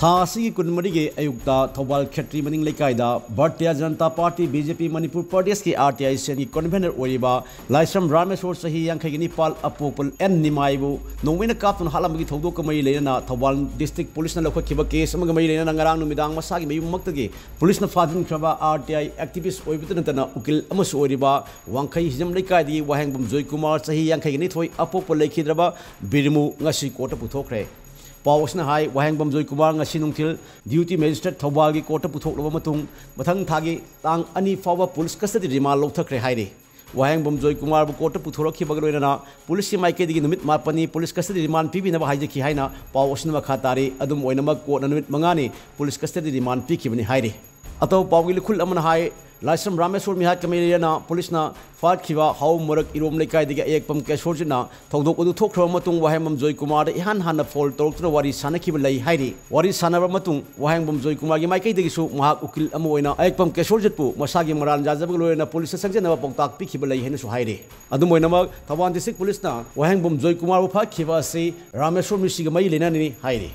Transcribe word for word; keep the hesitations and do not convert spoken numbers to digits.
ꯊꯥ ꯑꯁꯤꯒꯤ ꯀꯨꯟꯃꯔꯤꯒꯤ ꯑꯌꯨꯛꯇ ꯊꯧꯕꯥꯜ ꯈꯦꯇ꯭ꯔꯤ ꯃꯅꯤꯡ ꯂꯩꯀꯥꯏꯗ Bharatiya Janata party, B J ꯄꯤ, ꯃꯅꯤꯄꯨꯔ ꯄ꯭ꯔꯗꯦꯁꯀꯤ ꯑꯥꯔ ꯇꯤ ꯑꯥꯏ ꯁꯦꯜꯒꯤ ꯀꯟꯚꯦꯅꯔ ꯑꯣꯏꯔꯤꯕ ꯂꯥꯏꯁ꯭ꯔꯝ ꯔꯥꯃꯦꯁꯣꯔ, ꯆꯍꯤ ꯌꯥꯡꯈꯩꯒ ꯅꯤꯄꯥꯜ, ꯑꯄꯣꯛꯄ ꯑꯦꯟ ꯅꯤꯃꯥꯏꯕꯨ ꯅꯣꯡꯃꯩꯅ ꯀꯥꯞꯇꯨꯅ ꯍꯥꯠꯂꯝꯕꯒꯤ ꯊꯧꯗꯣꯛꯀ ꯃꯔꯤ ꯂꯩꯅꯅ ꯊꯧꯕꯥꯜ ꯗꯤꯁꯇ꯭ꯔꯤꯛ ꯄꯨꯂꯤꯁꯅ ꯂꯧꯈꯠꯈꯤꯕ ꯀꯦꯁ ꯑꯃꯒ ꯃꯔꯤ ꯂꯩꯅꯅ ꯉꯔꯥꯡ ꯅꯨꯃꯤꯗꯥꯡ ꯃꯁꯥꯒꯤ ꯃꯌꯨꯝꯃꯛꯇꯒꯤ ꯄꯨꯂꯤꯁꯅ ꯐꯥꯖꯤꯟꯈ꯭ꯔꯕ ꯑꯥꯔ ꯇꯤ ꯑꯥꯏ ꯑꯦꯛꯇꯤꯚꯤꯁ ꯑꯣꯏꯕꯇ ꯅꯠꯇꯅ ꯎꯀꯤꯜ ꯑꯃꯁꯨ ꯑꯣꯏꯔꯤꯕ ꯋꯥꯡꯈꯩ ꯍꯤꯖꯝ ꯂꯩꯀꯥꯏꯗꯒꯤ ꯋꯥꯍꯦꯡꯕꯝ ꯖꯣꯏꯀꯨꯃꯥꯔ, ꯆꯍꯤ ꯌꯥꯡꯈꯩꯒ ꯅꯤꯊꯣꯏ, ꯑꯄꯣꯛꯄ ꯂꯩꯈꯤꯗ꯭ꯔꯕ ꯕꯤꯔꯃꯨ ꯉꯁꯤ ꯀꯣꯔꯠꯇ ꯄꯨꯊꯣꯛꯈ꯭ꯔꯦ꯫ ꯄꯥꯎ ꯑꯁꯤꯅ ꯍꯥꯏ, ꯋꯥꯍꯦꯡꯕꯝ ꯖꯣꯏꯀꯨꯃꯥꯔ ꯉꯁꯤ ꯅꯨꯡꯊꯤꯜ ꯗ꯭ꯌꯨꯇꯤ ꯃꯦꯖꯤꯁꯇ꯭ꯔꯦꯠ ꯊꯧꯕꯥꯜꯒꯤ ꯀꯣꯔꯠꯇ ꯄꯨꯊꯣꯛꯂꯕ ꯃꯇꯨꯡ, ꯃꯊꯪ ꯊꯥꯒꯤ ꯇꯥꯡ ꯑꯅꯤ ꯐꯥꯎꯕ ꯄꯨꯂꯤꯁ ꯀꯁꯇꯗꯤ ꯔꯤꯃꯥꯟ ꯂꯧꯊꯈ꯭ꯔꯦ ꯍꯥꯏꯔꯤ꯫ ꯋꯥꯍꯦꯡꯕꯝ ꯖꯣꯏꯀꯨꯃꯥꯔꯕꯨ ꯀꯣꯔꯠꯇ ꯄꯨꯊꯣꯔꯛꯈꯤꯕꯒ ꯂꯣꯏꯅꯅ ꯄꯨꯂꯤꯁꯀꯤ ꯃꯥꯏꯀꯩꯗꯒꯤ ꯅꯨꯃꯤꯠ ꯃꯥꯄꯟꯅꯤ ꯄꯨꯂꯤꯁ ꯀꯁꯇꯗꯤ ꯔꯤꯃꯥꯟ ꯄꯤꯕꯤꯅꯕ ꯍꯥꯏꯖꯈꯤ ꯍꯥꯏꯅ ꯄꯥꯎ ꯑꯁꯤꯅ ꯃꯈꯥ ꯇꯥꯔꯤ꯫ ꯑꯗꯨꯝ ꯑꯣꯏꯅꯃꯛ, ꯀꯣꯔꯠꯅ ꯅꯨꯃꯤꯠ ꯃꯉꯥꯅꯤ ꯄꯨꯂꯤꯁ ꯀꯁꯇꯗꯤ ꯔꯤꯃꯥꯟ ꯄꯤꯈꯤꯕꯅꯤ ꯍꯥꯏꯔꯤ꯫ ꯑꯇꯣꯞꯄ ꯄꯥꯎꯒꯤ ꯂꯤꯈꯨꯜ ꯑꯃꯅ ꯍꯥꯏ, ꯂꯥꯏꯁ꯭ꯔꯝ ꯔꯥꯃꯦꯁꯣꯔ ꯃꯤꯍꯥꯠꯀ ꯃꯔꯤ ꯂꯩꯅꯅ ꯄꯨꯂꯤꯁꯅ ꯐꯥꯈꯤꯕ ꯍꯥꯎ ꯃꯣꯔꯛ ꯏꯔꯣꯝ ꯂꯩꯀꯥꯏꯗꯒꯤ ꯑꯌꯦꯛꯄꯝ ꯀꯦꯁꯣꯔꯖꯤꯠꯅ ꯊꯧꯗꯣꯛ ꯑꯗꯨ ꯊꯣꯛꯈ꯭ꯔꯕ ꯃꯇꯨꯡ ꯋꯥꯍꯦꯡꯕꯝ ꯖꯣꯏꯀꯨꯃꯥꯔꯗ ꯏꯍꯥꯟ ꯍꯥꯟꯅ ꯐꯣꯟ ꯇꯧꯔꯛꯇꯨꯅ ꯋꯥꯔꯤ ꯁꯥꯅꯈꯤꯕ ꯂꯩ ꯍꯥꯏꯔꯤ꯫ ꯋꯥꯔꯤ ꯁꯥꯅꯔꯕ ꯃꯇꯨꯡ ꯋꯥꯍꯦꯡꯕꯝ ꯖꯣꯏꯀꯨꯃꯥꯔꯒꯤ ꯃꯥꯏꯀꯩꯗꯒꯤꯁꯨ ꯃꯍꯥꯛ ꯎꯀꯤꯜ ꯑꯃ ꯑꯣꯏꯅ ꯑꯌꯦꯛꯄꯝ ꯀꯦꯁꯣꯔꯖꯤꯠꯄꯨ ꯃꯁꯥꯒꯤ ꯃꯔꯥꯜ ꯌꯥꯖꯕꯒ ꯂꯣꯏꯅꯅ ꯄꯨꯂꯤꯁꯇ ꯆꯪꯖꯅꯕ ꯄꯥꯎꯇꯥꯛ ꯄꯤꯈꯤꯕ ꯂꯩ ꯍꯥꯏꯅꯁꯨ ꯍꯥꯏꯔꯤ꯫ ꯑꯗꯨꯝ ꯑꯣꯏꯅꯃꯛ, ꯊꯧꯕꯥꯜ ꯗꯤꯁꯇ꯭ꯔꯤꯛ ꯄꯨꯂꯤꯁꯅ ꯋꯥꯍꯦꯡꯕꯝ ꯖꯣꯏꯀꯨꯃꯥꯔꯕꯨ ꯐꯥꯈꯤꯕ ꯑꯁꯤ ꯔꯥꯃꯦꯁꯣꯔ ꯃꯤꯁꯤꯒ ꯃꯔꯤ ꯂꯩꯅꯅꯅꯤ ꯍꯥꯏꯔꯤ꯫